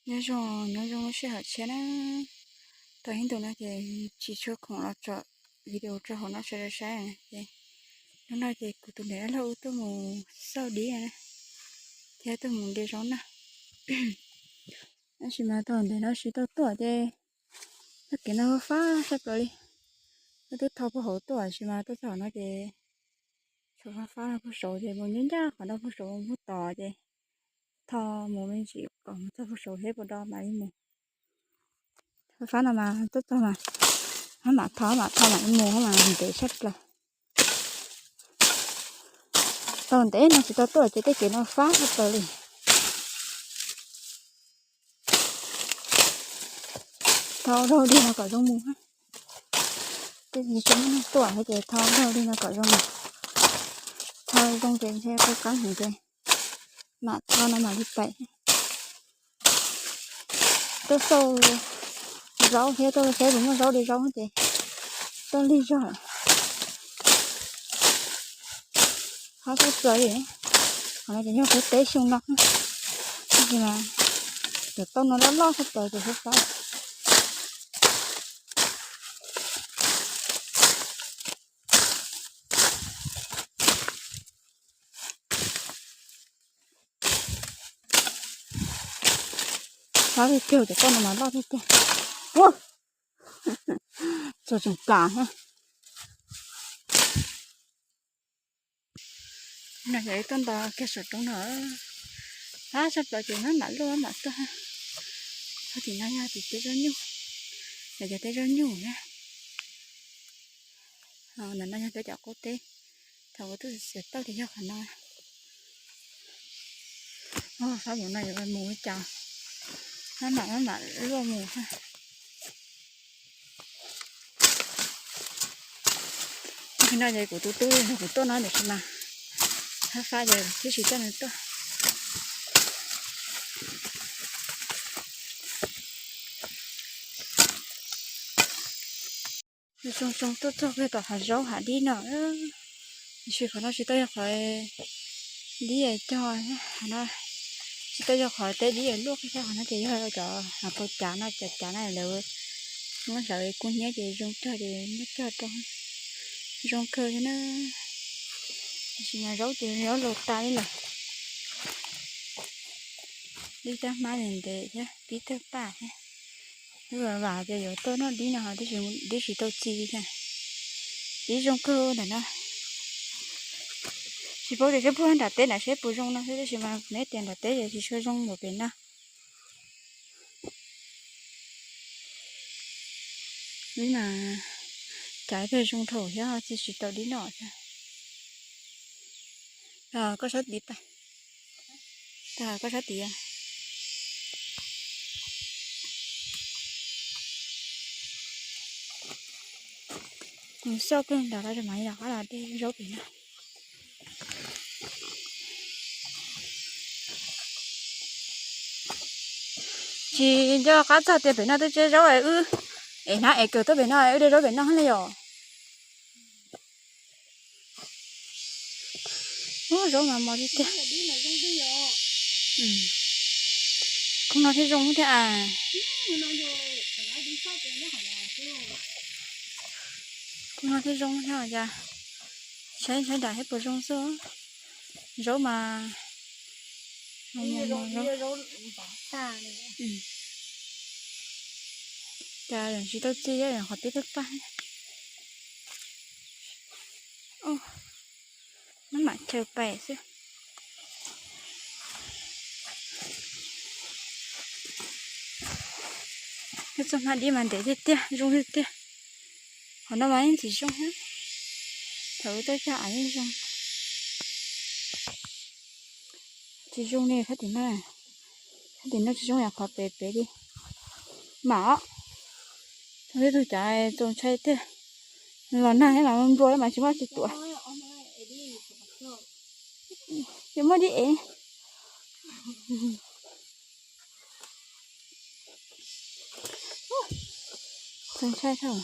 Nyob zoo, nyob zoo lub sij hawm tshiab na. Tau ib ntus no ces tsis tshua khoom los tso video rau hauv no sawv daws saib ces hnub no ces kuv tus niam dab laug wb tuaj mus xauj dib na, thiab tuaj mus de zaub na. Tab sis mas tau ntev no tsis tau tuaj ces txoj kev no fab fab tshaj plaws li. Wb twb tho puag hauv tuaj tab sis mas tuaj txog no ces tshuav fab fab no puag saud ces mus nyob ncaj qhov no puag saud puag tod ces tho mus me ntsis kom mus txog puag saud thiab puas do mam li mus. Fab fab no mas tuaj txog mas hab mam tho hab mam tho mam li mus hab mas ntev tshaj plaws. Tau ntev no tsis tau tuaj ces tej kev no fab tshaj plaws li. Tho ua dog dig no kom zoo mus. Tej tsis muaj neeg tuaj ces tho ua dog dig no kom zoo mus. Tho zoo ces ntshe poob qab heev ces mam tho no mam li pais. Tuaj xauj zaub thiab tuaj saib puas muaj zaub de zaub ces tuaj lig zog. Qab txhab plaws li. Qhov no ces yog qub teb xyoo no, tab sis mas cov tauj no loj loj tshaj plaws ces xab xab. Xab tiag tiag, cov tauj no mas loj tiag tiag. Ua, txog tseem plam thiab. No yog ib tuaj nto kiag saum roob no, fab tshaj plaws ces maj mam luaj maj mam tuaj. Txog tim no yog tim teb zaub nyuj, yog cov teb zaub nyuj na. Ntawm no yog peb cov qub teb, thaum kuv tuaj xiav tauj ces yog qhov no. Fab mus no yuav mus li cas, maj mam maj mam luaj mus. Tam sim no ces kuv tus tub nrog kuv tuaj no tiam sis mas fab fab ces thiaj tsis coj nws tuaj. Zoo zoo tuaj txog kiag tom hav zaub hav dib no, tiam sis qhov no tsis tau yog qhov dib cog, qhov no tsis tau yog qhov teb dib luaj kiag, qhov no ces yog cov hav pau cav no, cav cav no lawv muab hlawv kub hnyiab ces zoo cog ces muab cog rau zoo kawg thiab na. Tiam sis mas zaub ces zaub laus tas li lawm. Dib tab hmab ntev ntev thiab pib tawg paj thiab. Wb vam vam tias yuav tuaj noj dib no ho dib tsis tau txi li thiab. Dib zoo kawg ntawm no. Tsis paub tias seb puag nram teb nram seb puas zoo no xwb, tab sis mas neb tias nram teb ces tsis tshua zoo npaum pem no. Wb mas cav ib pliag zoo dhau thiab txi tsis tau dib noj thiab. Koj sab tid pais. Koj sab tid. Mus xauj pem nrad los mas yog qab los de zaub pem no. Tsis nco qab txog tias pem no twb tseb zaub es wb, es hnab es kawg tuaj pem no wb de zaub pem no li yom. Ub, zaub mas mos tiag tiag. Khub no thiaj zoo thiab as. Khub no thiaj zoo thiab cas. Saib saib nram thiab puas zoo xwb. Zaub mas mos mos zaub. Cas tsis tau txi, qhov pib tawg paj. Maj mam chaw pais xwb. Txoj hmab dib mas ntev tiag tiag, zoo tiag tiag. Qhov no mas yeej tsis zoo thiab. Thaum wb tuaj cog av yeej zoo. Tsis zoo li sab tim no. Sab tim no tsis zoo yam qhov pem pem li. Mam os, txog tib tug cav txaus ntshai tiag. Los nag thiab los nplua mas tsis muaj tsis tuam. Tsis muaj dib ev. Txaus ntshai dhau.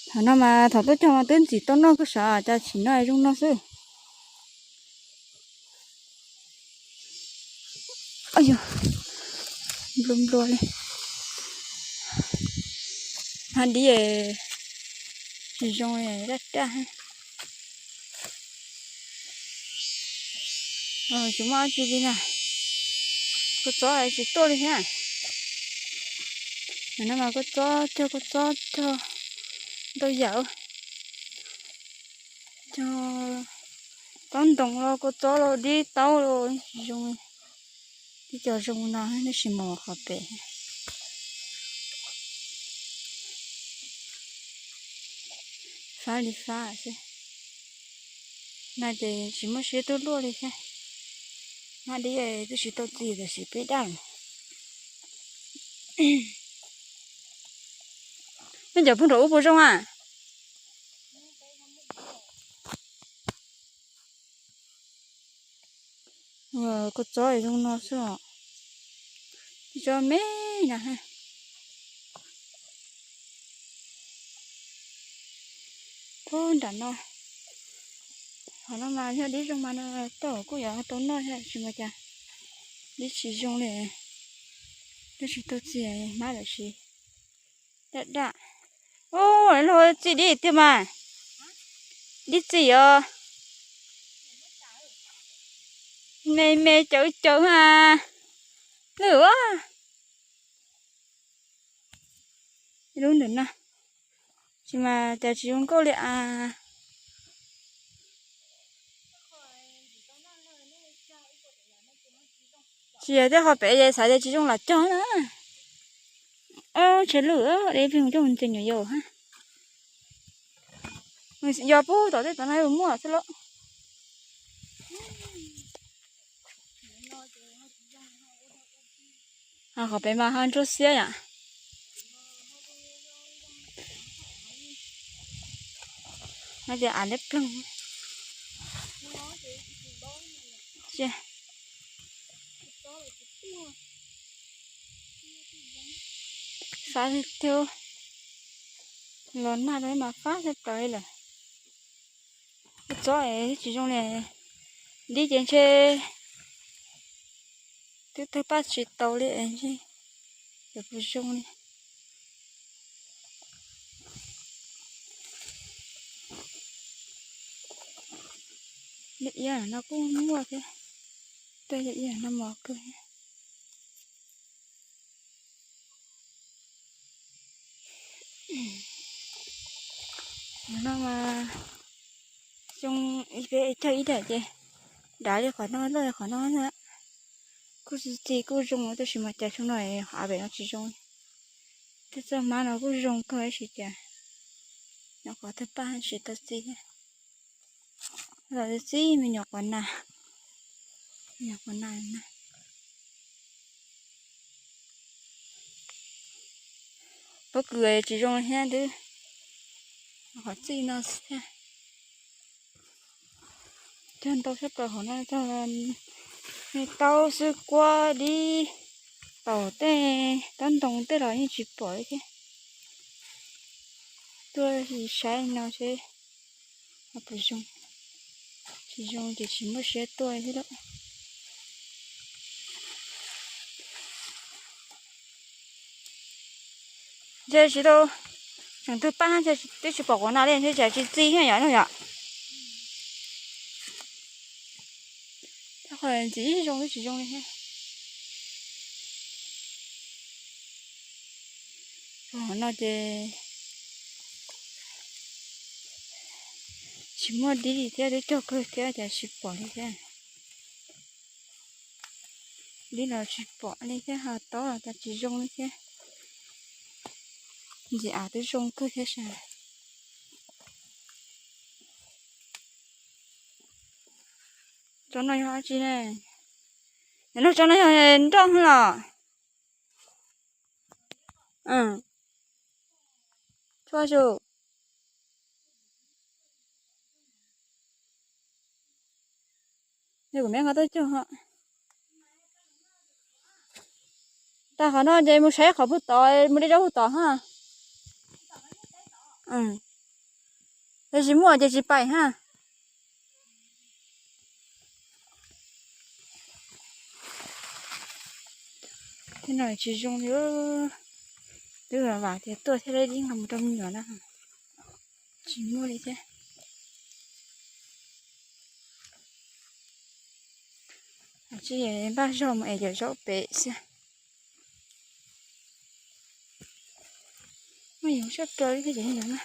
Thaum no mas thaum tuaj cog mas twb ntxim tau noj kawg sav, cas tsim no zoo no xwb. Yog nplua nplua li. Hmab dib tsis zoo li, daj daj. Tsis muaj dab tsi li na. Kua txob tsis tuaj li thiab. No mas kua txob cog, kua txob cog ntau yam. Cog taub ntoos los, kua txob los, dib taub los, tsis zoo. Tib co zoo no tab sis mas qhov pem fab li fab xwb. No ces tsis muaj siab tuaj luaj li thiab. Hmab dib twb tsis tau txi tiam sis peb daj lawm. Nej cov pug nram ub puas zoo a? Kua txob zoo no xwb os. Tsis tso me na. Puag nram no, qhov no mas yog dib zoo mas no tau kuj yuav tau noj thiab, tsis mas cas dib tsis zoo li, twb tsis tau txi hmab lawm sis daj daj. Ub, luag txi dib tiag mas, dib txi os. Me me cawv cawv ha. Lwm a, lub ntawm no, tsis mas cas tsis zoo nkauj li as. Tsis yog tej qhov pem xav tias tsis zoo lam cog na. Ob, tshe lwm, de plig mus coj mus ntxias nyuam yaus ha. Yog pub tom tej tom no muaj xwb lauj. Qhov pem mas ho ntsuab xiab yom. No ces av liab ploog. Fab tiag tiag, los nag rau mas fab tshaj plaws li lawm. Kua txob tsis zoo li, dib ces ntshe twb tawg paj tsis tau li, ntshe puas zoo li. Liaj ia no kuj muaj thiab, tej liaj ia no mos kawg. No mas xyoo peb cog ib daim ces dav li qhov no loj li qhov no na. Kuj txi txi kuj zoo tab sis mas cas xyoo no av pem no tsis zoo. Tej txoj hmab no kuj zoo kawg tab sis cas nyuam qhuav tawg paj tsis tau txi. Los txi me nyuam qhuav na, me nyuam qhuav na na. Pob kws tsis zoo thiab twb, qhov txij no xwb thiab. Cog ntau tshaj plaws hauv no, cog me taub xwb, kuab dib, taum tej, taub ntoo tej los yeej tsis pom li thiab. Tuaj saib no seb puas zoo. Tsis zoo ces tsis muaj siab tuaj thiab lauj. Ntshe tsis tau, tseem twb paj, ntshe twb tsis pom quav na li, ntshe tsam tsis txi thiab yom, no yom. Qhov ntxiv zoo twb tsis zoo li thiab. Qhov no ces tsis muaj dib li thiab, twb cog kawg thiab cas tsis pom li thiab. Dib los tsis pom li thiab, ho taub los cas tsis zoo li thiab. Ntxim av twb zoo kawg thiab sas. Tsob no yog dab tsi ne? Nov tsob no yog nroj los? Tshuaj su. Yog kuv me qhov tuaj cog. Tag qhov no ces mus saib qhov pug tod, mus de zaub pug tod ha. Yog tsis muaj ces tsis pais ha. Tej no tsis zoo li. Twb vam tias tuaj thiaj li dib nqa mus rau me nyuam na, tsis muaj li thiab. Tsis npaj zog mus es cov zaub pem xwb. Muaj yoov sab plaws li thiab ces yoov na.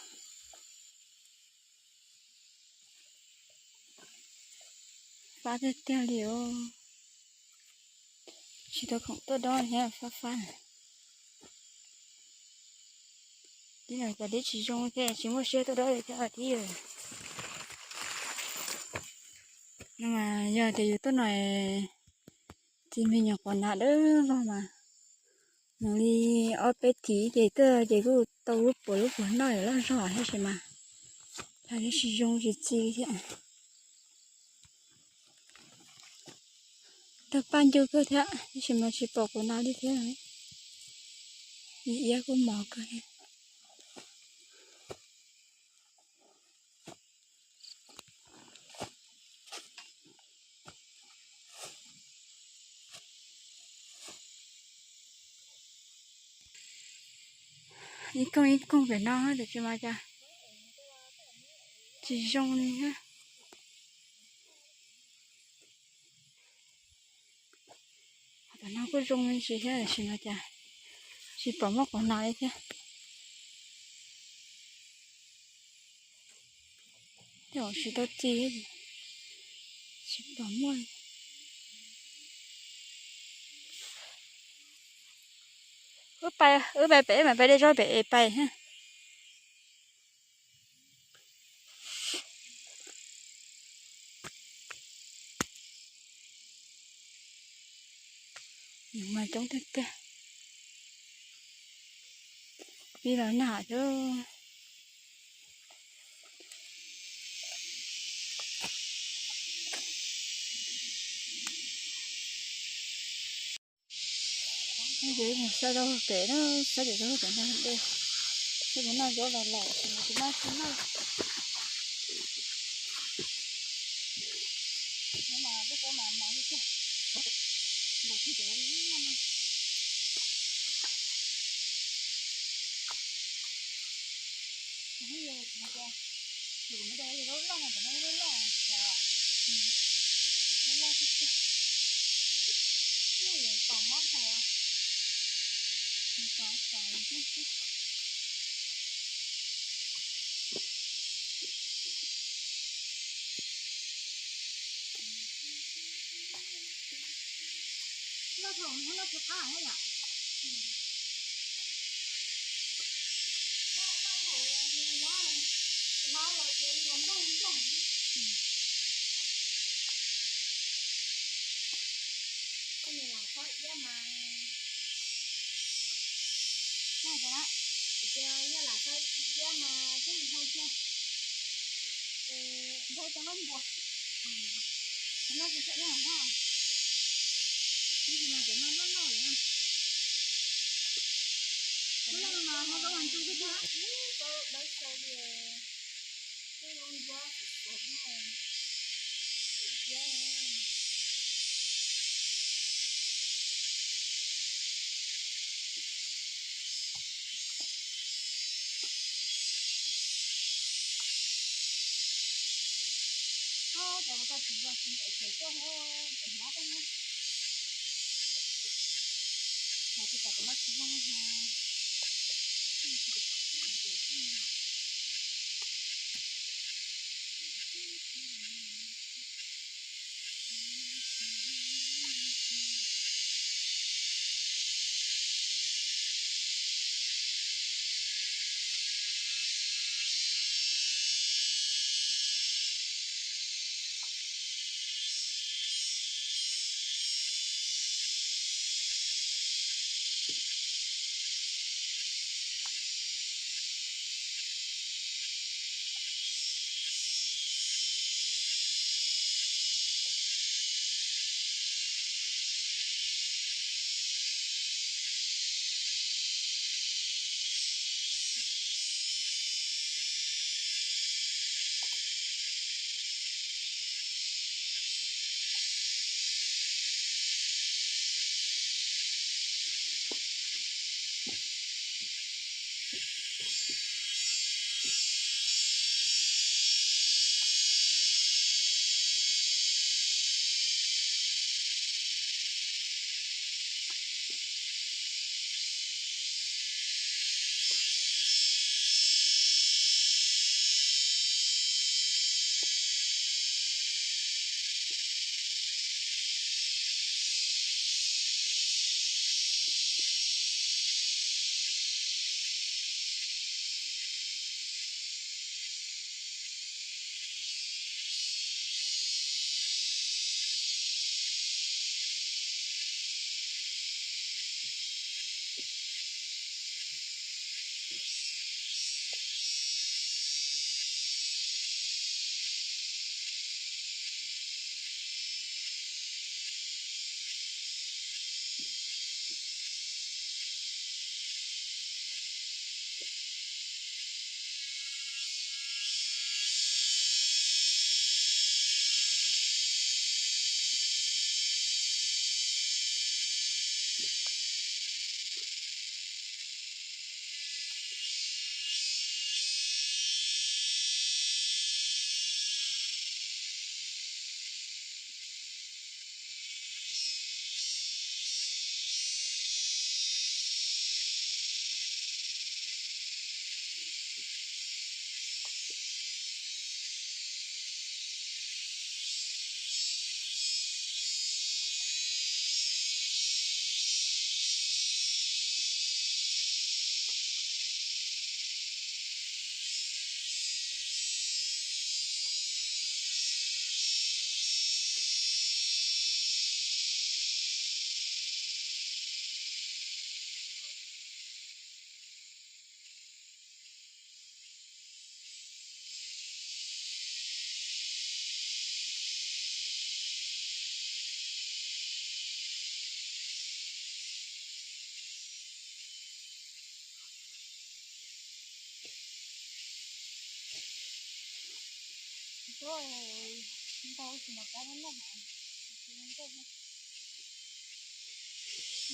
Fab tiag tiag li os. Tsis tau khoom tuaj dob thiab, fab fab. Tib no cas dib tsis zoo thiab tsis muaj siab tuaj dob li thiab tib. No mas yog tias yus tuaj no txiv me nyuam qos nas dawb vog mas, nws li ob peb thiv ces tuaj ces kuj tau lub puas lub puas noj loj zog thiab tab sis mas, cas dib tsis zoo tsis txi li thiab. Tawg paj ncw kawg thiab tab sis mas tsis pom qos nas li thiab. Iab kuj mos kawg thiab. Ib koog ib koog pem no tab sis mas cas tsis zoo li thiab. Tam no kuj zoo me ntsis thiab tab sis mas cas tsis pom muaj qos nas li thiab. Tej zaum tsis tau txi, tsis pom muaj. Wb pais, wb pais pem mas pais de zaub pem es pais. Mas coob tiag tiag. Pib los nag xwb. Ces mus saib rau pem na, saib pem rau pem no de, ces mus noj zaub los lawm, ces mus tus noj tsis noj. Mas peb cov mas mos li tiag, nram peb cov li no. Tus me de zaub loj no, tus no zaub loj, zaub loj tiag tiag. Noj yuav tom mob hauv, tom tom xwb. Loj thaum no loj tsis qab hos yom. Loj hauv, loj los ces li los nplooj nplooj. Koj nim lam txhob iab mas, tias yog lam txhob iab mas txhob mus hau kiag, npau cov nqaij npua. Cov no kuv txhob iab hos, tab sis mas cov no loj loj lawm. Loj loj mas ho zaub mas ntsu xwb thiab. Cov ua tau tsis yog es ces tuaj es hnav tej na. Mas tus tom tus no tsis zoo. Ntau tus mas kab noj noj,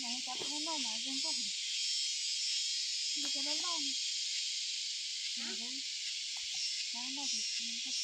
mas kab noj noj mas zoo nkauj, cov loj loj, kab noj zoo nkauj.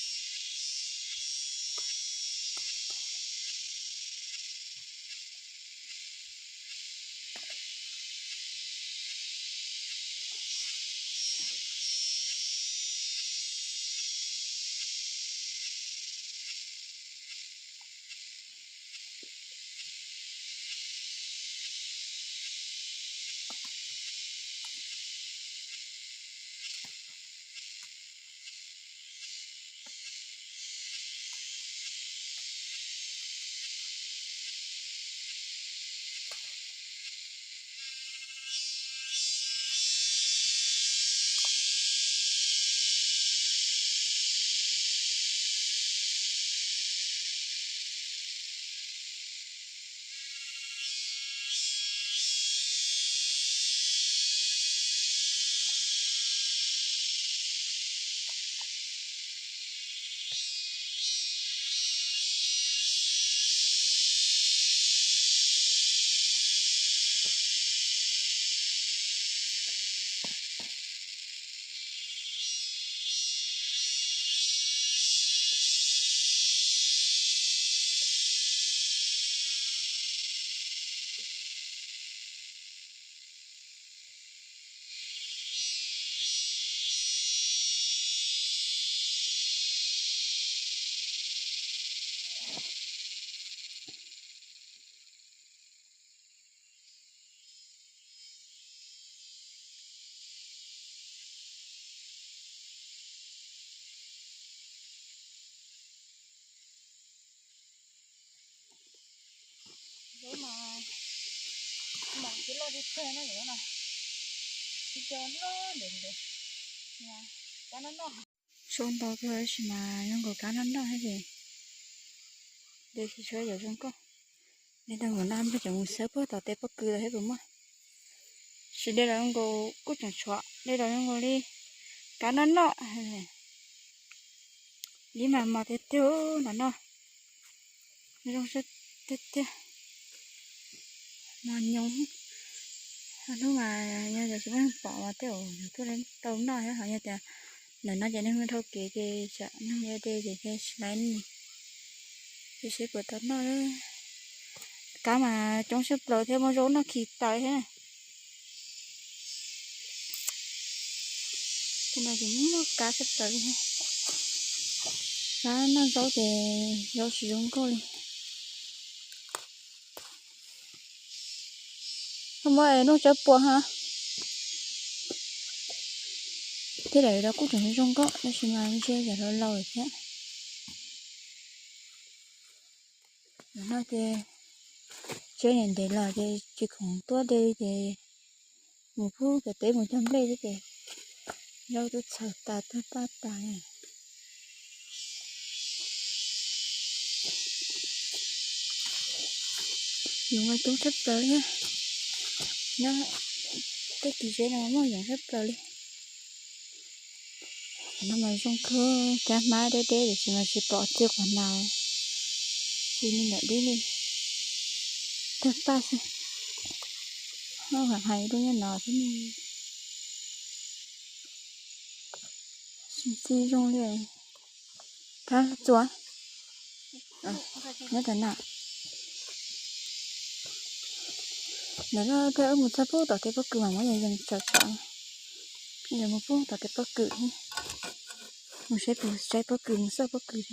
Zaub mas mam tsis loj tsis tag no, zaub no tsis co loj ntev ntev, kab noj noj. Zaub ntau kawg tab sis mas zoo nkaus kab noj noj thiab ces de tsis tshua yam zoo nkauj. Nej tau mus noj npaj cov mus xawb puag tom tej pob kws los thiab puas muaj. Sis de los zoo nkaus kuj tseem tshuav, de los zoo nkaus li kab noj noj. Li mas mos tiag tiag nram no, zoo tiag tiag. Mos nyoos. Hnub mas yog tias tsis muaj neeg pom mas tej zaum yus tuaj tau noj thiab, ho yog tias ntawm no ces neeg dhau kev ces tsam neeg de de ces thiaj tsis laiv ne. Ces seb puas tau noj. Kab mas coob siab plaws thiab muaj zaub noj khi taws thiab. Tej no ces muaj kab siab plaws li thiab. Kab noj zaub ces zaub tsis zoo nkauj li. Koj muab es noj tsawb pua ha. Tej daim no kuj tseem zoo nkauj tab sis mas ntshe yam laus laus lawm thiab. Noj ces tsiab ntev los ces tsis khoom tuaj de ces mus pub cov teb mus cog nplej xwb ces zaub twb txhaws tas tuag paj tas. Yoov mas coob tshaj plaws li. Nyob tej kev zeb no muaj yoov tshaj plaws li. Qhov no mas zoo kawg, cab hmab deb deb tiam sis mas tsis pom txij qhov na, tsis li ntawm dib li. Tawg paj xwb. Hais lub nyob no thiab ne. Tsis txi zoo li. Kab txua nyob tas na. Ntawm no wb mus txog pub tom tej pob kws mas muab yees yees tsawv tsawv. Yees mus pub tom tej pob kws, mus saib pob kws, mus xauj pob kws.